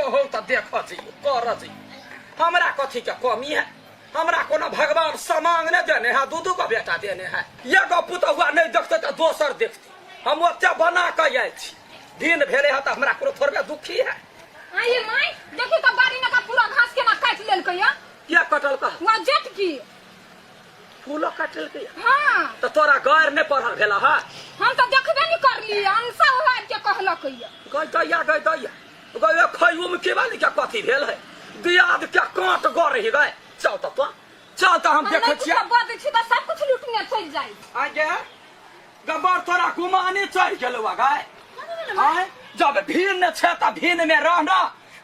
हो तऽ देखऽ जइयो करऽ जइयो हमरा कथी के कमी है हमरा कोनो भगवान समांग नहि देने है दू दू गो बेटा देने है एगो पुतहुआ नहि देखते तऽ दोसर देखते हम ओते बना कऽ आयल छी दिन भेले है तऽ हमरा कोनो थोड़बे दुखी है आइए माय देखी तऽ बाड़ी में का पूरा घास केना काटि लेलकै या किया कटल कह वहाँ जेठ की फूलो काटलकै हाँ तऽ तोरा गैर नहि पढ़ल भेल है हम तऽ देखबे नहि करली अंशा ओ आबि के कहलक या गै दैया गै दैया गै खैयो में के वाली के कथी भेल है दियाद के कांट गरही गै चल तऽ तो चल तऽ हम हम देखै नहि छियै कुछो बजै छी तऽ सब कुछ लूटने चलि जाइ आगे गबर तोरा गुमानी चढ़ि गेलौ गै आँय जब भीन छै तऽ भीन में रह न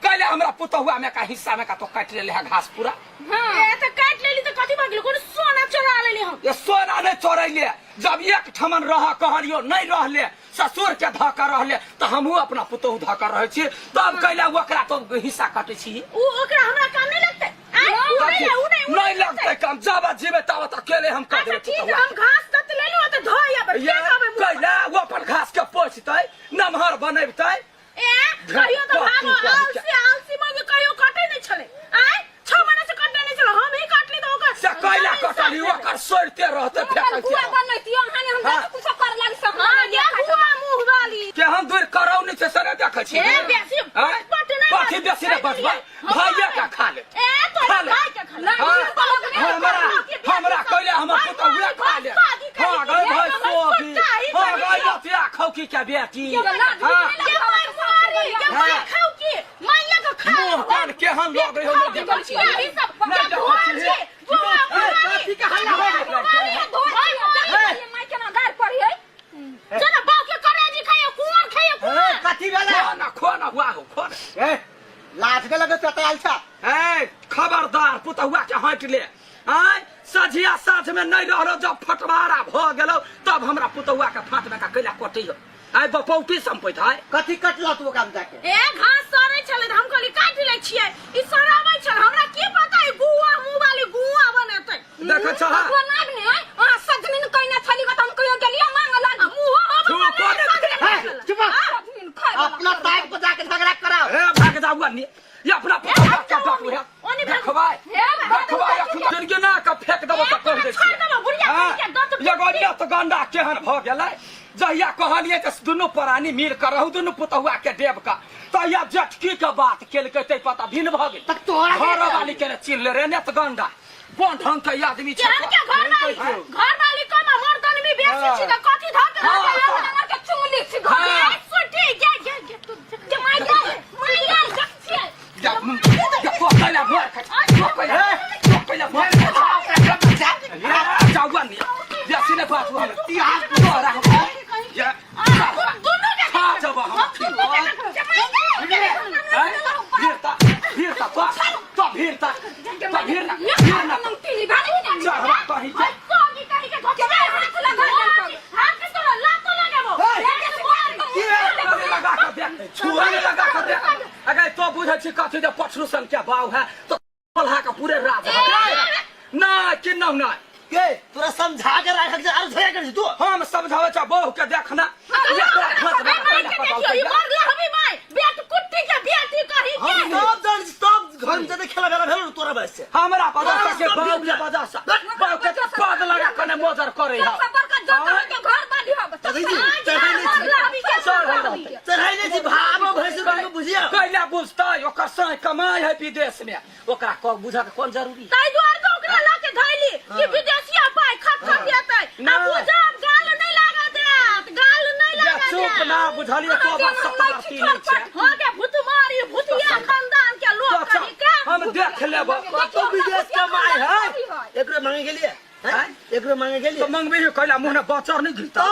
कैले हमरा पुतहुआ में का हिस्सा में का तो काटि लेले है घास पूरा हाँ ए त काटि लेली त कथी भऽ गेल कोनो सोना चोरा लेली हम ये सोना नहीं चोरैले जब एक ठमन रह कहलियो नहीं रहले ससुर के धऽ के रहले तऽ हमहूँ अपना पुतोहु धऽ के रहै छी तब कैले ओकरा तो हिस्सा कटै छी उ ओकरा हमरा काम नहीं लगतै आँय, उ नहीं उ नहीं उ नहीं लगतै काम जब जीवे तब तऽ अकेले हम कर अच्छा देबै ठीक है पुतहुआ हम घास तत लेलु त धोइ आबै ये फेंक आबै मुँह पर। कैले ओ अपन घास के पोछतै नमहर बनैबतै ए कहियो तऽ भागो आलसी आलसी मौगी कहियो कटै नहि छलै आँय 6 महीना से कटने नहि छलै हम ही कटली तऽ ओकर से कैला जमीन साफ कटली भेलै। ओकर सड़ते रहतै हम फेकै गुआ बनैतियो अहाँ ने हम हाँ। जाके कुछो कर लागी सब हाँ ये गुआ मुँह वाली केहन दूर करौनी छै से नहि देखै छी ए बेसी आँय? पट नहि कथी बेसी नहि बजबै भाइये के खा ले ए तोरा खा ले। भाई के खा ले हाँ, हमरा हमरा कैले हमर पुतहुए खा ले हाँ गई भाई सोभी हाँ गई लतिया खौकी के बेटी हाँ के मार मारी के मार खाऊ की माइया के खा मुँह कान केहन लगै हो नहि देखै छी यही सब नहि के देखै भुआ छी। छी भुआ कथी के हल्ला हो गेलै? चलो बाप के करेजी खाइयो कुआर खाइयो ए, कथी भेलै खो ना खो ना हुआ हो खो ना ए लाज के लगे चतैल छ ए खबरदार पुतहुआ के हटि ले आय सझिया साँझ में नहीं रहलो जब फटवारा भ गेलो तब हमरा पुतहुआ के फाट में का कैला कटी हो आय बपौटी संपैत है कथी कटला तू ओकरा में जाके ए घास सड़ै छलै तऽ हम कहली काटि लै छियै ई सड़ाबै छल हमरा की पता ई गुआ मुँह वाली गुआ बनेतै देखै छह मुँह तू कोने ए, चुप रह। अपना ताक पर जाके झगड़ा कराओ ए भाग जाऊ अन्नी ये अपना पुतहुआ के डाकू है ओने भाग। देखबाय देखबाय अखन जिनगी ना के फेंक देबो तऽ कहि दै छोड़ देबो, बुढ़िया हाँ, कहि के दत एगो नेत गंडा केहन भऽ गेलै जहिया कहलियै जे दुनू प्राणी मिल कऽ रहू दुनू पुतहुआ के देव का तहिया जेठकी के बात केलकै तै पता भिन्न भऽ गेल तऽ तोरा के घरवाली के ने चिन्ह ले रे नेत गंडा कोन ढंग के आदमी छै केहन के घर वाली घर वाली कम आ मर्दन में बेसी छी तऽ कथी धऽ के हाँ, रहतै? हाँ। ए, सुटी, गे, गे, गे, तू गे, माय गे, माय गे, देख छियै। जा जा तो कैला मार खा तो कैला तो कैला मार खा जाऊ अन्नी बेसी ने बात हुआ तोरा हम या आ, दुनू के खा जब हम हम दुनू के देखबै। गे, माय गे। हैं? भीड़ता भीड़ता तो तो भीड़ता तो भीड़ ना भीड़ ना चढ़वा कहीं के हाथ के तोरा लातो लगाबो। छुआने लगा के देख छुआने लगा के देख अगर तो बुझै छी कथी जे पछरू सन के बाव है तो पलहा के पूरे राज है ना कि ना ना के तोरा समझा के राखक जे आर झगड़ा करै छी तू हम समझावे छ बहू के देखना ये तोरा हाथ में माय पहले के पटाउ देखियो, ई मरला हमी माय। बेट कुट्टी के बेटी कही के। हम सब जान छी सब घर में जते खेला भेला भेल तोरा वजह से हमरा वजह से बाऊ के वजह से बाऊ के पद लगा कने मोजर करे है दादी जी चढ़ाई नहीं छी चढ़ाई नहीं छी भावो भैंस के बुझिया कैला बुझतै ओकर साँय कमाइ है विदेश में ओकरा क बुझऽ के कोन जरूरी ताहि दुआरे तऽ ओकरा लऽ के धैली कि विदेशिया पाइ खट खट एतै। आ नहि। बुझब, गाल नहि लागऽ देत, गाल नहि या लागऽ चुप देत। ना बुझलियै तो बात सतारती नहि छै हाँ के भूतमारी भूतिया खानदान के लोग तो कही के हम देख लेब कतौ विदेश कमाई है एकरो मांगे के लिए हैं? एकरो मांगे के लिए तो मंगबी कैला मुँह ने बचर नहीं घिरता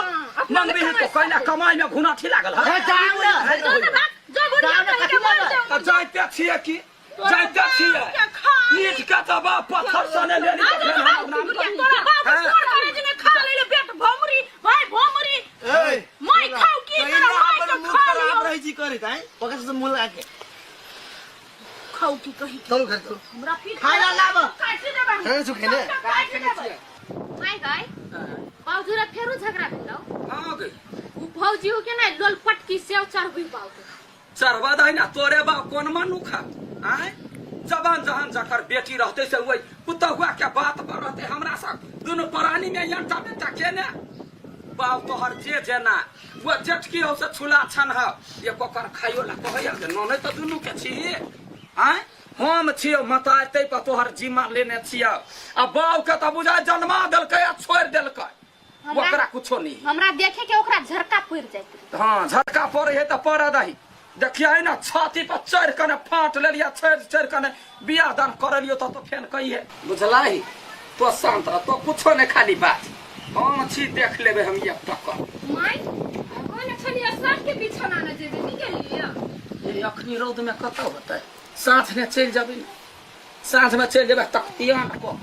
मंगबी तो कैला कमाई में घुनाठी लागल है जाऊ ना जो ने भाग जो बुढ़िया जाऊ ना, कही के कथी मर लेबै? जाऊ तो जाइते छियै की जाइते छियै के खा ईट के दबा पत्थर सने लेली आ तऽ जो फेर भाग हमर नाम बुढ़िया तोरा बाप हाँ। तोर करे जने खा लेले बेट भमरी भाई भमरी ए मैं खाऊ की कहिना तोरा माय अपन के मुँह खा खराब लियो रहै छी करैत आँय ओकर से मुँह लगा के खाऊ की कही के चलू घर चलू हमरा पीठ खाय ला लाब काटि देबै हम। खाने छु खेने सबके काटि देबै माय गाय बाबूजी रे फेरू झगड़ा भेलौ हाँ गई उ भौजी हो के ना लोल पटकी सेव चढ़बी बाबू चढ़बा दही ना तोरे बाप कोन मनुख है आय जवान जहान जकर बेटी रहते से वही पुतहुआ के बात पर रहते हमरा सब दुनू प्राणी में यंटा बेटा के ने बाप तोहर जे जेना वो जेठकी हो से छुला छन हो ये कोकर खाइयो ला कहै जे ननै तऽ दुनू के छी आय हम छियौ मतार तै पर तोहर जिम्मा लेने छियौ आ बाप के तऽ बुझाय जन्मा देलकै आ छोड़ि देलकै ओकरा कुछो नहीं हमरा देखे के ओकरा झरका पड़ जाइत हाँ झटका पड़े है तऽ पड़ऽ दही देखिए ना छाती पर चढ़ कने फाट लेलिया चढ़ चढ़ कने बियाह दान कर लियो तो फेन कहिए बुझलाई तो शांत रह तो कुछो नहीं खाली बात हम छी देख लेबे हम एक टक्कर माय कोन छलियै साँझ के बिछौना ने जेबे की गेलियै ये अखनी रौद में कतऽ होतै साँझ में चलि जेबै ने साँझ में चलि जेबै तख्तियान कऽ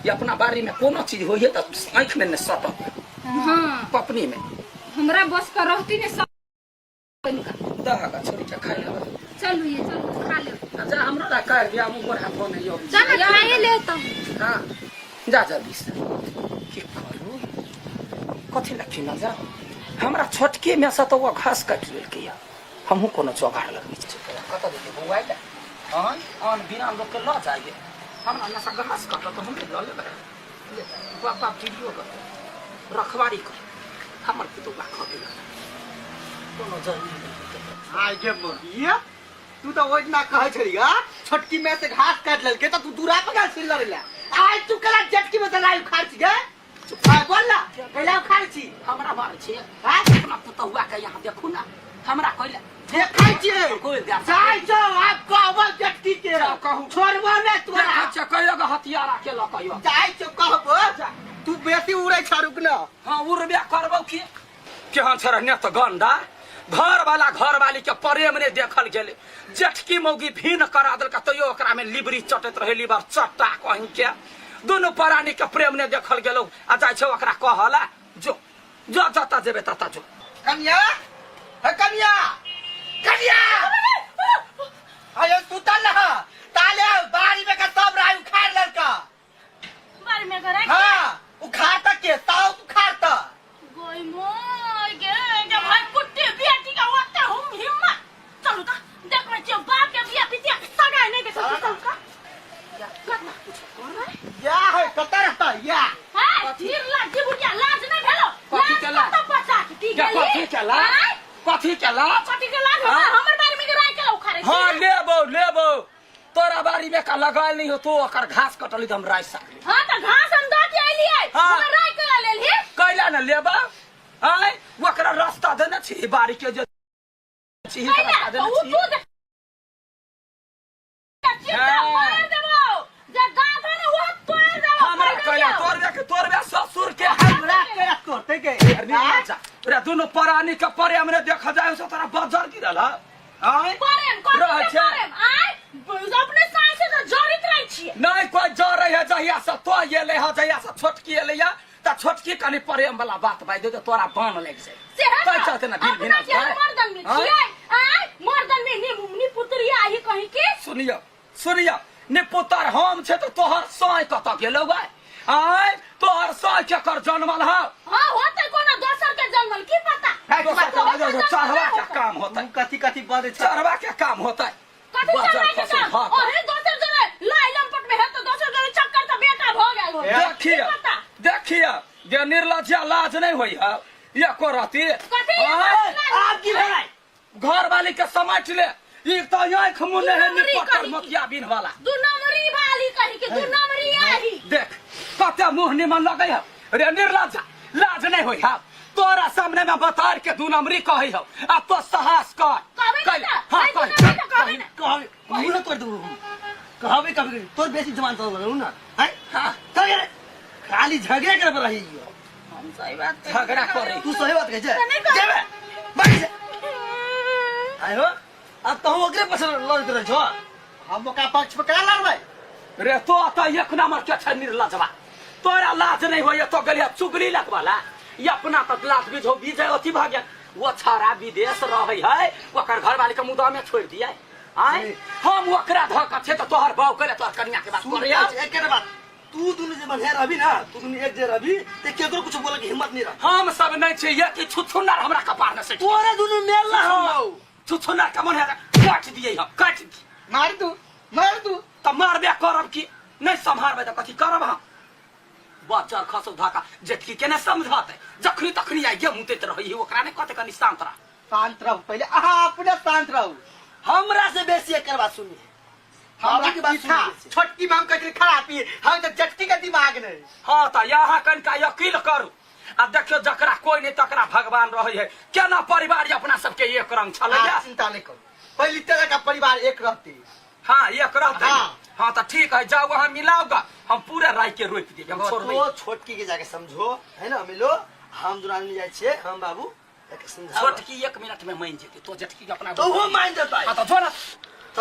ये अपना बाड़ी में कोनो चीज होइए तऽ आँखि में ने सटत हाँ पपनी में हमरा बस का रहती ने सब कनिका दह का छोरी के खाइ लेबै चलू ये चलू खा ले जा हमरो ला काटि दिया मुँह गोर हाथ धोने यौ चल ना खाए ले तो हाँ जा जल्दी से की करू कथी ला किनल जा हमरा छोटकी में से तऽ ओ घास काटि लेलकै या हमहूँ कोनो जोगाड़ लगबै छी कतऽ देतै बौआ लए आन आन बिना लोकके लऽ जाइए हमरा में से घास कटत तऽ हमरे लऽ लेबै ले बाप बाप वीडियो करतै रखवारी कर हमर पुतौआ खबै कोनो जरूरी नहि हेतै। आइ गे मगिया तू तऽ ओहि दिना कहै छली हा छोटकी में से घास काटि लेलकै तऽ तू दूरा पर गेल छली लड़ै लए आइ तू कला जेटकी में से लाइ उखाड़ छी गे आइ बोल ना कैला उखाड़ छी हमरा मारै छियै आइ अपना पुतौआ के यहाँ देखू ना हमरा कहले देखै छियै कोइ दे जाइ छौ आब कहबो जेटकी के जाउ कहू। छोड़बो नहि तोरा देखै छियै कहियो के हथियारा के लऽ कहियो जाइ छौ कहबो तू बेसी उड़ै छ रुक न हाँ उड़बे करबौ की केहन छै रहने तऽ गंडा घर वाला घर वाली के प्रेम नहि देखल गेलै जेठकी मौगी भीन करा देलकै तैयो ओकरा में लिबरी चटैत रहे लिबर चट्टा कहीं के दुनू प्राणी के प्रेम नहि देखल गेलौ आ जाइ छै ओकरा कहला जो जो जतऽ जेबै ततऽ जो कन्या हे कन्या कन्या अरे सुतल रह ताले बाड़ी में का सब राय उखाड़ लड़का बारी में घर हाँ उखाड़ तक के साउथ उखाड़ तक गोई मोय गे गे भाई कुत्ते बेटी का ओते हम हिम्मत चलू ता देख मैं छियो बाप के बिया पितिया के सगाई नहीं के चलू चलू का या है कतऽ रहता या हाय धीर लाज जी बुढ़िया लाज नहीं भेलो कथी के लाज? कतऽ बचा के की क्या गेली कथी के लाज आँय? कथी के लाज कथी के लाज हाँ? हमर बारी में के राय के उखाड़े छी हाँ लेबो लेबो तोरा बाड़ी में का लगायल नहीं हो तो ओकर घास कटली तो हम राय साकली हाँ त घास हम दऽ के अइलियै हाँ। हमरा राय के लेलही कैला न लेबा आय ओकरा रास्ता देने छी बाड़ी के जे छी कैला रास्ता तो देने उ छी तू देख चिंता हाँ। मार देबो जे दांत है ना वो तोड़ देबो हमरा कैला तोड़बे के तोड़बे ससुर के हमरा के तोड़ते के रे रे दुनू प्राणी के परे हमरे देखा जाय से तोरा बजर गिरल है आय प्रेम कथी रहै के छै। प्रेम आय अपने सास से तऽ जड़ित रहै छियै नहीं कोई जर है जहिया से तो एले है जहिया से छोटकी एले है त छोटकी कनी प्रेम वाला बात बाज दे त तोरा बान लागि जाए से है तै चलते ना भिन भिन अपना के आय। मर्दन में आँय? छियै आय मर्दन में नि नि पुतरिया आही कहीं के सुनियो सुनियो निपुतर हम छे त तोहर साँय कत गेलौ गै आय तोहर साँय केकर जनमल हौ हां होतै कोनो दोसर के जन्मल की पता है, दोसर के दोसर वजह से चढ़वा के होतै। काम होतै तू कथी कथी बजै छ चढ़वा के काम होतै कथी बजर चढ़ाई के फसल काम भऽ कऽ। ओहे दोसर जरे लाई लंपट में है तो दोसर जरे चक्कर से बेटा भ गेल हो देखिए पता देखिए जे निर्लज्जा लाज नहीं होई है ये को रहती कथी ये आय, लाज? आब की भेलै घर वाली के समझ ले ई तो आंख मुंह है नमरी निपटर कही। मोतिया बिन वाला दू नंबरी वाली कही के दू नंबरी आही देख कते मुंह निमन लगे है रे निर्लज्जा लाज नहीं होई है तोरा सामने में बतार के दू नंबरी कहै हो आ तो साहस कर कहबै कहि, ने तऽ, हाँ कहि कहि ने तऽ, कहबै ने। कहबे मुँह तोड़ देबो हम कहबे कभी तोर बेसी जवान चल रहू ना हैं हाँ। चल रे खाली झगड़े करे रही हो हम सही बात कहै झगड़ा करे तू सही बात कहै छै तऽ नहि कहबै। जेबे बैठ जा आय हो अब तहु ओकरे पक्ष लड़ैत रहै छो हम ओकरा पक्ष में केना लड़बै रे तो तऽ एक नंबर के छै निर्लजवा तोरा लाज नहीं होइए तो गेलिए चुगली लगवाला ई अपना तऽ लाज बीझो बीज अथी भऽ गेल वो छाड़ा विदेश रहै है ओकर घरवाली के मुदा में छोड़ि दिए आय हम ओकरा धऽ कऽ छै तऽ तोहर बाउ करे तोहर कनिया के बात सुन करे एके बात तू दुनू जे बढ़िया रहबी ना तू दुनू एक जे रहबी ते केकरो कुछ बोले के हिम्मत नहीं रह हम सब नहीं छै ये कि छुछुन्नर हमरा कपार में से तोरे दुनू मेल ना हो छुछुना के मन है काट दिए हम, काट दी। मार दू, मार दू। तऽ मारबे करब की, नहि सम्हारबै तऽ कथी करब हम? बच्चर खसौ धक्का जेठकी के नहि समझतै, जखनी तखनी आइ गे मुतैत रहै, ओकरा नहि कहतै कनि शान्त रह। शांत रहू पहिले, अहाँ अपने शांत रहू। हमरा से बेसी एकर बात सुनी है। हमरा बाबू के बात की था? सुनी बेसी। छोटकी में हम कहै खराबी, हम तऽ जटकी के दिमाग नहीं। हाँ तऽ यहाँ कनिका यकीन करू आ देखियो, जकरा कोई नहीं तकरा भगवान रहे है। केना परिवार अपना सबके एक रंग छलैया। अहाँ चिंता नहीं करू, पहली तरह का परिवार एक रहती। हाँ एक रहते। हाँ। हाँ तो ठीक है, जाओ वहाँ मिलाओगा, हम पूरा राय के रोपि देब, हम छोड़ तो छोटकी के जाके समझो है ना, मिलो हम दुनू आदमी जाइ छियै, हम बाबू जाके समझाओ। छोटकी 1 मिनट में मान जेतै, तो जेठकी के अपना तो वो मान जेतै। हाँ तो जो ना।